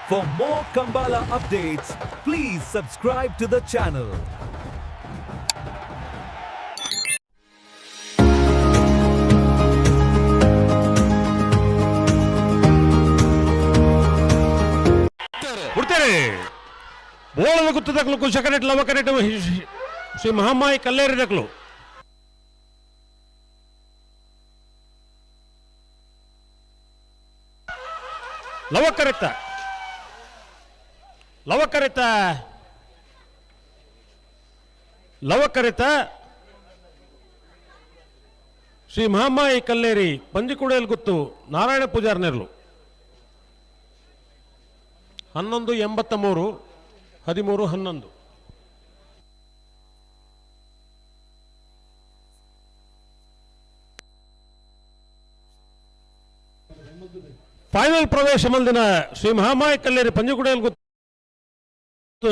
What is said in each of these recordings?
For more Kambala updates, please subscribe to the channel. ಬಿಡ್ತೇನೆ. ಬೋಳದ ಗುತ್ತದಕ್ಲು ಕುಶಕರೆಟ್ ಲವಕರೆಟ್ ಶ್ರೀ ಮಹಾಮಾಯಿ ಕಲ್ಲೇರಿದಕ್ಲು. ಲವಕರೆತ್ತ ಲವಕರೆತ್ತ ಲವಕರೆತ ಶ್ರೀ ಮಹಾಮಾಯಿ ಕಲ್ಲೇರಿ ಪಂಜಿಕುಡೇಲ್ ಗುತ್ತು Narayana ಪೂಜಾರ್ನೆರ್ಲು. 11.83, 13.11. Final ಪ್ರವೇಶ ಮಲ್ದಿನ ಶ್ರೀ ಮಹಾಮಾಯ ಕಲ್ಲೇರಿ ಪಂಜಿಕುಡೇಲ್ ಗುತ್ತು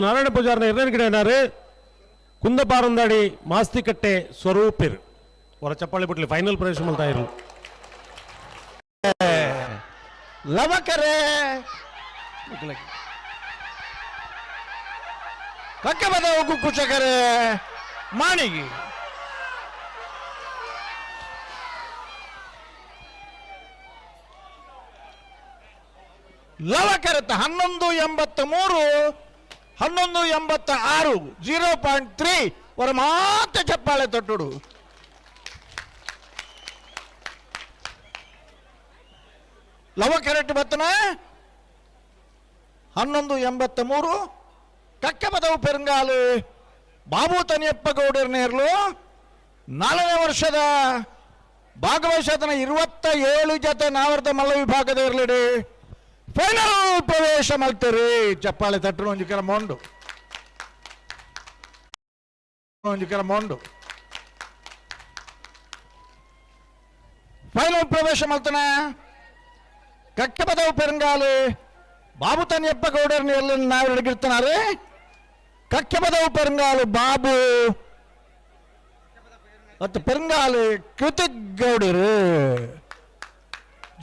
ನಾರಾಯಣ ಪೂಜಾರ್ನ ಎರಡನೇ ಗಿಡ ಕುಂದಪಾರಂದಾಡಿ ಮಾಸ್ತಿಕಟ್ಟೆ ಸ್ವರೂಪಿರ್. ಹೊರ ಚಪ್ಪಾಳಿ ಬಿಟ್ಲಿ ಫೈನಲ್ ಪ್ರವೇಶ ಮಲ್ತಾ ಇರು. ಲವಕರೆ ಕಕ್ಕಬದ ಕುಚಕರೆ ಮಾಣಿಗಿ. ಲವಕರೆತ 11.83, 11.86, 0.3. ವರ ಮಾತ ಚಪ್ಪಾಳೆ ತೊಟ್ಟುಡು. ಲವಕರೆಟ್ ಬತ್ತನ 11.83. ಕಕ್ಕಪದವು ಪೆರುಂಗಾಲು ಬಾಬು ತನಿಯಪ್ಪ ಗೌಡರ ನೇರ್ಲು. ನಾಲ್ಕನೇ ವರ್ಷದ ಭಾಗವಹಿಸತನ 27 ಜೊತೆ ನಾವರ್ದ ಮಲ್ಲ ವಿಭಾಗದ ಇರಲಿಡಿ ಫೈನಲ್ ಪ್ರವೇಶ ಮಲ್ತರಿ. ಚಪ್ಪಾಳೆ ತಟ್ಟರು. ಒಂಜಿ ಕ್ರಮ ಉಂಡು, ಒಂಜಿ ಕ್ರಮ ಉಂಡು. ಫೈನಲ್ ಪ್ರವೇಶ ಮಲ್ತನ ಕಕ್ಕಪದವು ಪೆರುಂಗಾಲು ಬಾಬು ತನಿಯಪ್ಪ ಗೌಡರ ನೇರ್ಲು ನಾವು ಅಡಗಿರ್ತಾರೆ. ಕಕ್ಕೆಪದವು ಪೆರುಂಗಾಲು ಬಾಬು ಮತ್ತು ಪೆರುಂಗಾಲು ಕೃತಿಕ್ ಗೌಡರು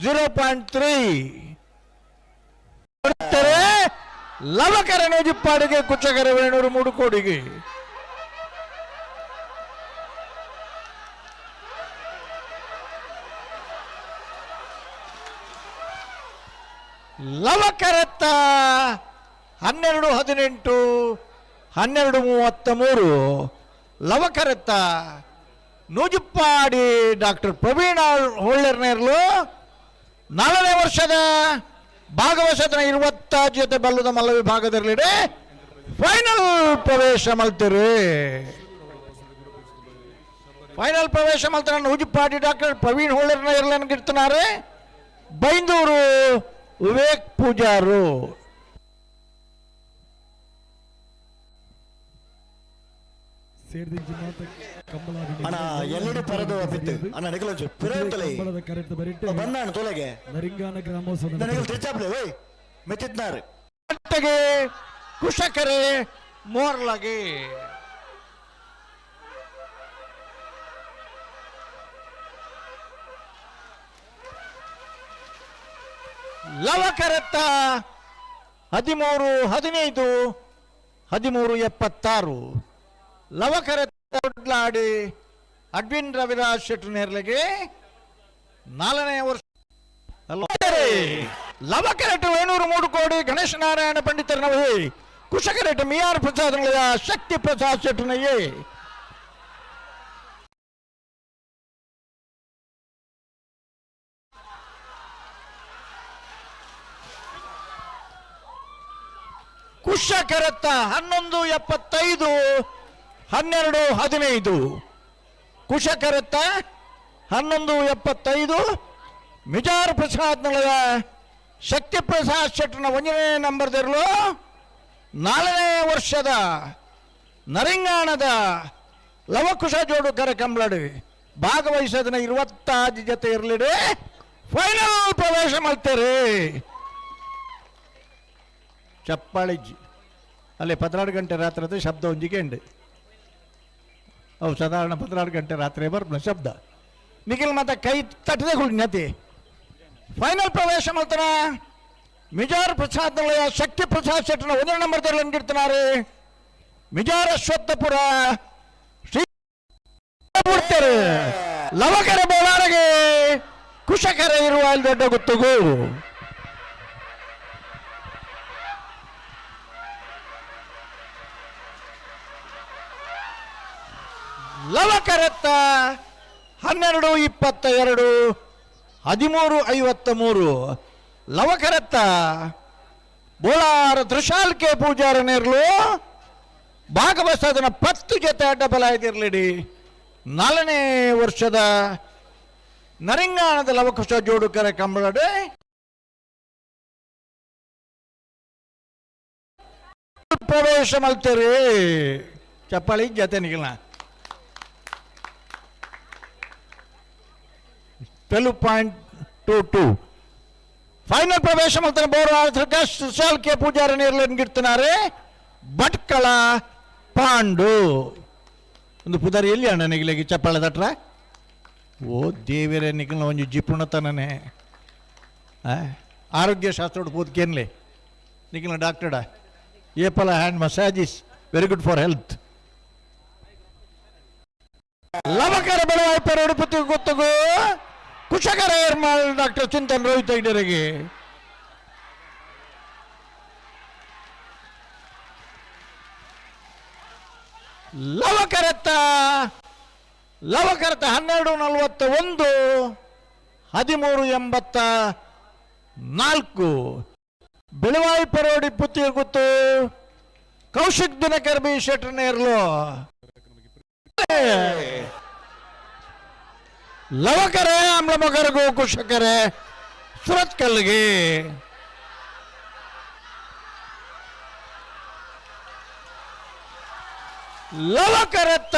0.3 ಕೊಡ್ತಾರೆ. ಲವಕರ ಜಿಪ್ಪಾಡಿಗೆ ಕುಚಕರ ವೇಣೂರು ಮೂಡು ಕೋಡಿಗೆ. ಲವಕರತ್ತ 12.18, 12.33. ಲವಕರತ್ತ ನೂಜುಪ್ಪಾಡಿ ಡಾಕ್ಟರ್ ಪ್ರವೀಣ ಹೊಳ್ಳೆರ್ನೇರ್ಲು. ನಾಲ್ಕನೇ ವರ್ಷದ ಭಾಗವಹಿಸತನ 20 ಜೊತೆ ಬಲ್ಲದ ಮಲ್ಲ ವಿಭಾಗದಲ್ಲಿ ಫೈನಲ್ ಪ್ರವೇಶ ಮಲ್ತಿರಿ. ಫೈನಲ್ ಪ್ರವೇಶ ಮಲ್ತಾರ ನೂಜುಪ್ಪಾಡಿ ಡಾಕ್ಟರ್ ಪ್ರವೀಣ್ ಹೊಳ್ಳೆರ್ನೇರ್ಲನ್ನು ಗಿಡ್తున్నారు. ಬೈಂದೂರು ವಿವೇಕ್ ಪೂಜಾರು. ಸೇರ್ದಿಂಚಿ ಮಾತ ಕಂಬಳ. ಅಣ್ಣ, ಎಲ್ಲೆಡೆ ಪರದು ಅಪಿತ್ತು ಅಣ್ಣ ನಿಕಲೊಂಚು ಪಿರತ್ತಲೆ. ಕಂಬಳದ ಕರೆಕ್ಟ್ ಬರಿಟ್ಟೆ ಬಂದಾಣ ತೋಲೆಗೆ. ನರಿಂಗಾನ ಗ್ರಾಮೋತ್ಸವ. ನನಗೆ ತಿರ್ಚಾಪ್ಲೆ ಓಯ್ ಮೆತ್ತಿತ್ನಾರು. ಕಟ್ಟೆಗೆ ಕುಶಕರೆ ಮೋರ್ಲಗೆ. ಲವಕರತ್ತ 13.15, 13.76. ಲವಕರತ್ತ ದೊಡ್ಲಾಡಿ ಅಡ್ವಿನ್ ರವಿರಾಜ್ ಶೆಟ್ರು ನೇರ್ಲೆಗೆ. ನಾಲ್ಕನೇ ವರ್ಷ ಲವಕರೆಟ್ ವೇಣೂರು ಮೂಡು ಕೋಡಿ ಗಣೇಶ ನಾರಾಯಣ ಪಂಡಿತರನವೇ. ಕುಶಕರೆಟ್ ಮಿಯಾರ್ ಪ್ರಸಾದ್ ಶಕ್ತಿ ಪ್ರಸಾದ್ ಶೆಟ್ಟನಯ್ಯೇ. ಕುಶಕರತ್ತ 11.75, 12.15. ಕುಶಕರತ್ತ 11.75. ಮಿಜಾರ್ ಪ್ರಸಾದ್ ನಳದ ಶಕ್ತಿ ಪ್ರಸಾದ್ ಶೆಟ್ಟನ ಒಂದನೇ ನಂಬರ್ದಿರಲು. ನಾಲ್ಕನೇ ವರ್ಷದ ನರಿಂಗಾಣದ ಲವಕುಶ ಜೋಡು ಕರೆ ಕಂಬ್ಳಡಿ ಭಾಗವಹಿಸೋದನ್ನ 26 ಜೊತೆ ಇರಲಿಡಿ ಫೈನಲ್ ಪ್ರವೇಶ ಮಾಡ್ತಾರೆ. ಚಪ್ಪಾಳಿಜ್ಜಿ ಅಲ್ಲಿ 12 ಗಂಟೆ ರಾತ್ರಿ ಶಬ್ದ ಒಂಜಿಗೆ ಉಂಡು. ಅವು ಸಾಧಾರಣ 12 ಗಂಟೆ ರಾತ್ರಿ ಬರ್ಪುನ ಶಬ್ದ. ನಿಖಿಲ್ ಮತ್ತೆ ಕೈ ತಟ್ಟದೆ ಕುಳಿನತಿ. ಫೈನಲ್ ಪ್ರವೇಶ ಮಾಡ್ತಾನ. Mijar Prasad ನಿಲಯ ಶಕ್ತಿ ಪ್ರಸಾದ್ ಶೆಟ್ಟನ ಒಂದನೇ ನಂಬರ್ ಗಿಡ್ತಿನಾರು. ಮಿಜಾರ್ ಅಶ್ವತ್ಥಪುರ ಶ್ರೀ ಬಿಡ್ತಾರೆ. ಲವಕರ ಬೋಳಾರಗೆ ಕುಶಕರ ಇರುವ ಅಲ್ಲಿ ದೊಡ್ಡ ಗುತ್ತುಗು. ಲವಕರತ್ತ 12:22, 13:53. ಲವಕರತ್ತ ಬೋಳಾರ ತ್ರಿಶಾಲ್ ಕೆ ಪೂಜಾರ ನೇರ್ಲು ಭಾಗವಹಿಸೋದನ್ನ 10 ಜೊತೆ ಅಡ್ಡ ಬಲ ಇದಿರ್ಲಿಡಿ. 4ನೇ ವರ್ಷದ ನರಿಂಗಾಣದ ಲವಕುಶ ಜೋಡುಕರ ಕಂಬಳಡೆ ಪ್ರವೇಶ ಮಲ್ತೇರಿ. ಚಪ್ಪಾಳಿ ಜೊತೆ ನಿಗಲ. 12.22 ಫೈನಲ್ ಪ್ರವೇಶ ಮಲ್ತಾನೆ ಬೋರ್ ಸುಶಾಲ್ ಕೆ ಪೂಜಾರ ನೇರ್ಲನ್ ಗಿಡ್ತಿನಾರೆ ಭಟ್ಕಳ ಪಾಂಡು. ಒಂದು ಪುದಾರಿ ಎಲ್ಲಿ ಅಣ್ಣ ನಿಗಲಿಗೆ ಚಪ್ಪಾಳೆ ತಟ್ರ? ಓ ದೇವರೇ, ನಿಗಲ್ನ ಒಂಜಿ ಜಿಪುಣತನನೇ. ಆರೋಗ್ಯ ಶಾಸ್ತ್ರೋಡು ಪೂತ್ಕೇನ್ಲೆ ನಿಗಲ್ನ ಡಾಕ್ಟರ್ಡ ಏಪಲ hand massage is very good for health. ಲವಕರ ಬೆಳವಾಯ್ಪರ ಉಡುಪತಿ ಗೊತ್ತಗು ಕುಶಕರ ಏರ್ಮಾಲ್ ಡಾಕ್ಟರ್ ಚಿಂತನ್ ರೋಹಿತ್ ಹೆಗ್ಡೆರಿಗೆ. ಲವಕರತ್ತ ಲವಕರತ್ತ 12:41, 13:84. ಬೆಳವಾಯಿ ಪರೋಡಿ ಪುತ್ತಿಗೆ ಗೊತ್ತು ಕೌಶಿಕ್ ದಿನಕರ್ ಬಿ ಶೆಟ್ಟರ್ ನೇರ್ಲು. ಲವಕರೆ ಆಮ್ಲಮಗರಗು ಕುಶಕರೆ ಸುರತ್ ಕಲ್ಗೆ. ಲವಕರತ್ತ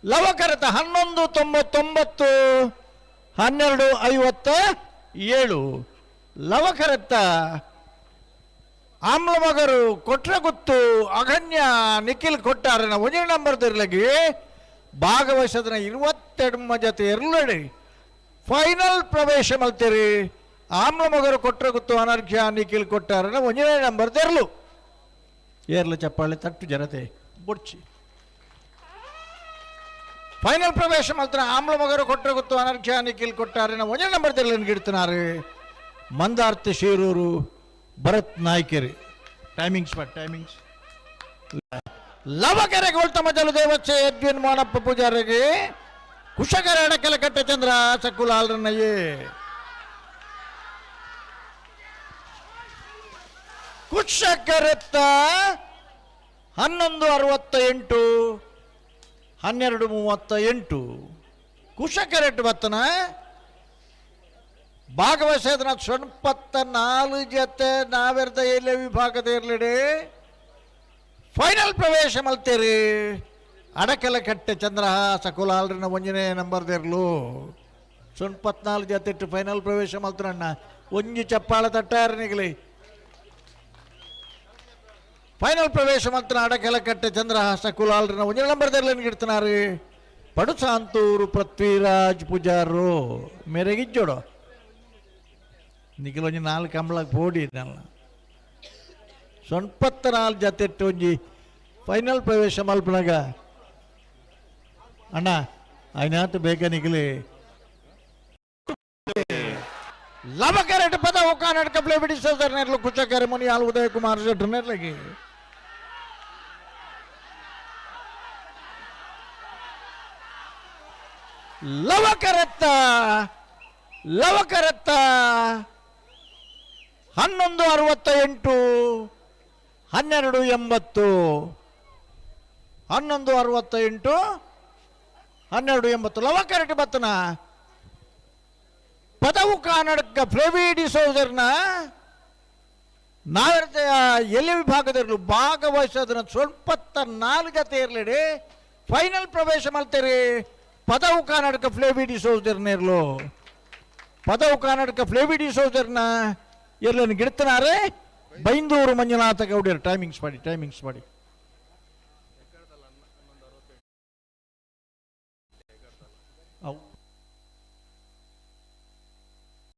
ಲವಕರತ್ತ 11:99, 12:57. ಲವಕರತ್ತ ಆಮ್ಲಮಗರು ಕೊಟ್ರಗುತ್ತು ಅಗಣ್ಯ ನಿಖಿಲ್ ಕೊಟ್ಟಾರನ ಒಂದೇ ನಂಬರ್ ತಿರ್ಲಗಿ ಭಾಗವಹಿಸೋದನ್ನ 22 ಜೊತೆ ಎರಲಡಿ ಫೈನಲ್ ಪ್ರವೇಶ ಮಲ್ತೀರಿ. ಆಮ್ಲಮಗರು ಕೊಟ್ರಗುತ್ತು ಅನರ್ಘ್ಯ ನಿಖಿಲ್ ಕೊಟ್ಟಾರನ ಒಂದೇ ನಂಬರ್ ತೆರಲು. ಏರ್ಲ ಚಪ್ಪಾಳೆ ತಟ್ಟು ಜನತೆ ಬುಡ್ಚಿ. ಫೈನಲ್ ಪ್ರವೇಶ ಮಲ್ತಾರ ಆಮ್ಲಮಗರು ಕೊಟ್ರಗುತ್ತು ಅನರ್ಘ್ಯ ನಿಖಿಲ್ ಕೊಟ್ಟಾರನ ಒಂದೇ ನಂಬರ್ ತೆರಲು ಗಿಡ್ತಿನಾರು. ಮಂದಾರ್ತಿ ಶಿರೂರು ಭರತ್ ನಾಯ್ಕರಿ. Timings but timings. ಲವಕರೆ ಗೋಲ್ತಮ ಜಲದೇವಚ್ಚೆ ಎಡ್ವಿನ್ ಮೋನಪ್ಪ ಪೂಜಾರಿಗೆ ಕುಶಕರ ಅಡಕಲ ಕಟ್ಟಚಂದ್ರ ಸಕ್ಕುಲಾಲ್ರನ್ನಯ್ಯೇ. ಕುಶಕರತ್ತ 11:68, 12:38. ಕುಶಕರೆಟ್ಟು ಬತ್ತನ ಭಾಗವಹಿಸೋದನ್ನ 84 ಜೊತೆ ನಾವೆರ್ದ ಎಲ್ಲೇ ವಿಭಾಗದ ಇರ್ಲಿಡಿ ಫೈನಲ್ ಪ್ರವೇಶ ಮಲ್ತೇರಿ. ಅಡಕಲ ಕಟ್ಟೆ ಚಂದ್ರಹಾಸ ಕುಲಾಲ್ರಿನ ಒಂಜನೇ ನಂಬರ್ ದೇರ್ಲು 84 ಜೊತೆ ಇಟ್ಟು ಫೈನಲ್ ಪ್ರವೇಶ ಮಲ್ತರಣ್ಣ. ಒಂಜಿ ಚಪ್ಪಾಳ ತಟ್ಟಾರನಿಗಲಿ. ಫೈನಲ್ ಪ್ರವೇಶ ಮಲ್ತನ ಅಡಕಲ ಕಟ್ಟೆ ಚಂದ್ರಹಾಸ ಕುಲಾಲ್ರಿನ ಒಂಜನೇ ನಂಬರ್ ದೇರ್ಲನ್ ಗಿಡ್ತಿನಾರು. ಪಡುಸಾಂತೂರು ಪೃಥ್ವಿರಾಜ್ ಪೂಜಾರು ಮೇರೆಗಿಜ್ಜೋಡು ನಿಖಿಲ್ ಒಂಜಿ 4 ಕಂಬಳಕ್ಕೆ ಪೋಡಿ ನಲ್ಲ 84 ಜೊತೆ ಇಟ್ಟು ಒಂಜಿ ಫೈನಲ್ ಪ್ರವೇಶ ಮಲ್ಪನಾಗ ಅಣ್ಣ ಐನಾತು ಬೇಕ ನಿಖಿಲಿ. ಲವಕರೆಟ್ ಪದ ಕರ್ನಾಟಕ ಪ್ಲೇ ಬಿಡಿಸೋದರ್ ನೇರ್ಲು ಕುಚಕರೆ ಮುನಿಯಾಲ್ ಉದಯ ಕುಮಾರ್ ಶೆಟ್ಟರ್ ನೇರ್ಲಗಿ. ಲವಕರತ್ತ ಲವಕರತ್ತ 11:68, 12:80. 11:68, 12:80. ಲವಕರೆಟ್ ಬತ್ತನ ಪದವು ಕನ್ನಡಕ ಫ್ಲೇವಿ ಡಿಸೋಜರ್ನ ನಾವೆರ್ದ ಎಲ್ಲಿ ವಿಭಾಗದಲ್ಲಿ ಭಾಗವಹಿಸೋದನ್ನ 84 ಜೊತೆ ಇರಲಿಡಿ ಫೈನಲ್ ಪ್ರವೇಶ ಮಲ್ತೇರಿ. ಪದವು ಕರ್ನಾಟಕ ಫ್ಲೇವಿ ಡಿಸೋಜರ್ ನೇರ್ಲು. ಪದವು ಕರ್ನಾಟಕ ಫ್ಲೇವಿ ಡಿಸೋಜರ್ನ ಎಲ್ಲನ್ನು ಗಿಡ್ತನಾರೆ ಬೈಂದೂರು ಮಂಜುನಾಥ ಗೌಡಿಯರು. ಟೈಮಿಂಗ್ಸ್ ಮಾಡಿ, ಟೈಮಿಂಗ್ಸ್ ಮಾಡಿ.